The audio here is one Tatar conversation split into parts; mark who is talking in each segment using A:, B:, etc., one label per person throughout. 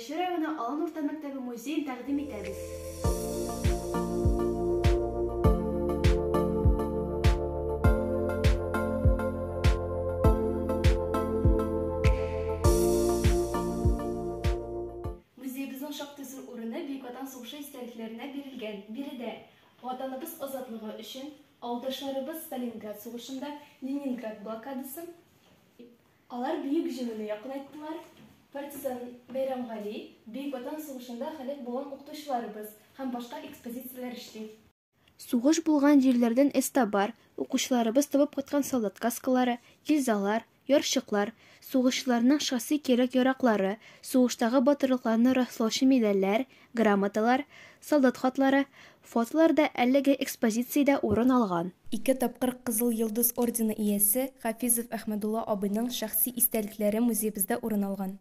A: Балтачы районы Алан урта мәктәбе музеен тәкъдим итәбез. Музеебызның шактый зур урыны Бөек Ватан сугышы истәлекләренә бирелгән. Биредә Ватаныбыз азатлыгы өчен авылдашларыбыз Сталинград сугышында, Ленинград блокадасын, Алар Бөек Җиңүне якынайттылар. Партизан Бәйрәмгали, Бөек Ватан сугышында һәлак булган укытучыларыбыз һәм башка экспозицияләр эшли. Сугыш булган җирләрдән эзтабар, укучыларыбыз табып кайткан солдат каскалары, гильзалар, ярчыклар, сугышчыларның шәхси кирәк-яраклары, сугыштагы батырлыкларны раслаучы медальләр, грамоталар, солдат хатлары, фотолар да әлеге экспозициядә урын алган.
B: Ике тапкыр Кызыл Йолдыз ордены иясе Хафизов Әхмәдулла абыйның шәхси истәлекләре музеебызда урын алган.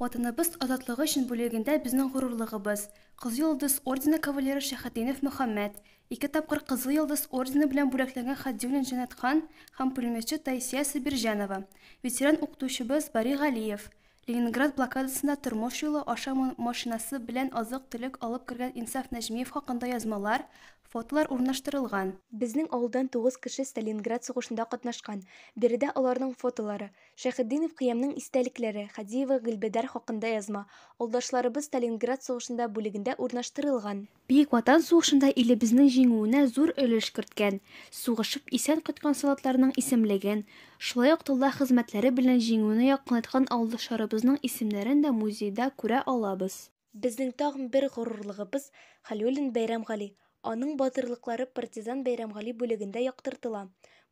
A: Ватаныбыз азатлыгы өчен бүлегендә безнең горурлыгыбыз, Кызыл Йолдыз ордены кавалеры Шәйхетдинов Мөхәммәт, ике тапкыр Кызыл Йолдыз ордены белән бүләкләнгән Хадиуллин Җәннәтхан һәм пулеметчы Таисия Сабирҗанова, ветеран укытучыбыз Бари Галиев, Ленинград блокадасында тормыш юлы аша машинасы белән азык-төлек алып кергән Инсаф Нәҗмиев хакында язмалар, фотолар урнаштырылган.
B: Безнең авылдан тугыз кеше Сталинград сугышында катнашкан. Биредә аларның фотолары, Шәйхетдинов Кыямның истәлекләре, Хадиева Гөлбәдәр хакында язма, Авылдашларыбыз Сталинград сугышында бүлегендә урнаштырылган.
A: Бөек Ватан сугышында илебезнең җиңүенә зур өлеш керткән, сугышып исән кайткан солдатларның исемлеген, шулай ук тылда хезмәтләре белән җиңүне якынайткан авылдашларыбызның исемнәрен дә музейда күрә алабыз.
B: Безнең тагын бер горурлыгыбыз, Хәлиуллин Бәйрәмгали. Аның батырлыклары Партизан Бәйрәмгали бүлегендә яктыртыла.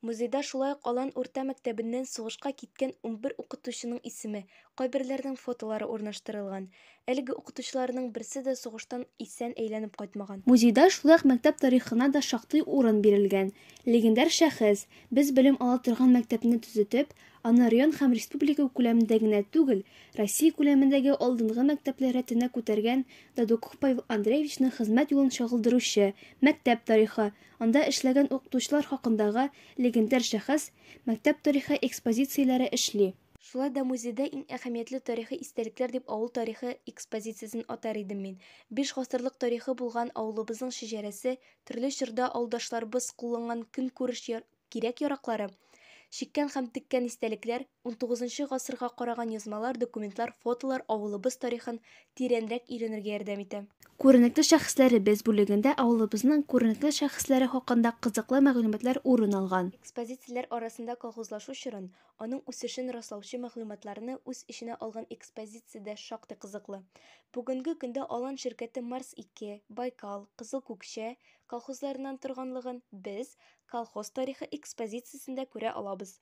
B: Музейда шулай ук Алан урта мәктәбеннән сугышка киткән 11 укытучының исеме, кайберләренең фотолары урнаштырылган. Әлеге укытучыларның берсе дә сугыштан исән әйләнеп кайтмаган.
A: Музейда шулай ук мәктәп тарихына да шактый урын бирелгән. Легендар шәхес, без белем ала торган мәктәпне төзетеп, аны район һәм республика күләмендә генә түгел, Россия күләмендәге алдынгы мәктәпләр рәтенә күтәргән Дадуков Павел Андреевичның хезмәт юлын чагылдыручы Мәктәп тарихы, анда эшләгән укытучылар хакындагы Легендар шәхес, Мәктәп тарихы экспозицияләре эшли.
B: Шулай да музейда иң әһәмиятле тарихи истәлекләр дип авыл тарихы экспозициясен атар идем мин. Биш гасырлык тарихы булган авылыбызның шәҗәрәсе, төрле чорда авылдашларыбыз кулланган көнкүреш кирәк-яраклары, чиккән һәм теккән истәлекләр, унтугызынчы гасырга караган язмалар, документлар, фотолар авылыбыз тарихын тирәнрәк өйрәнергә ярдәм итә.
A: Күренекле шәхесләребез бүлегендә авылыбызның күренекле шәхесләре хакында кызыклы мәгълүматлар урын алган.
B: Экспозицияләр арасында колхозлашу чорын, аның үсешен раслаучы мәгълүматларны үз эченә алган экспозиция дә шактый кызыклы. Бүгенге көндә Алан ширкәте Марс-2, Байкал, Кызыл Күкчә колхозларыннан торганлыгын без Колхоз тарихы экспозициясендә күрә алабыз.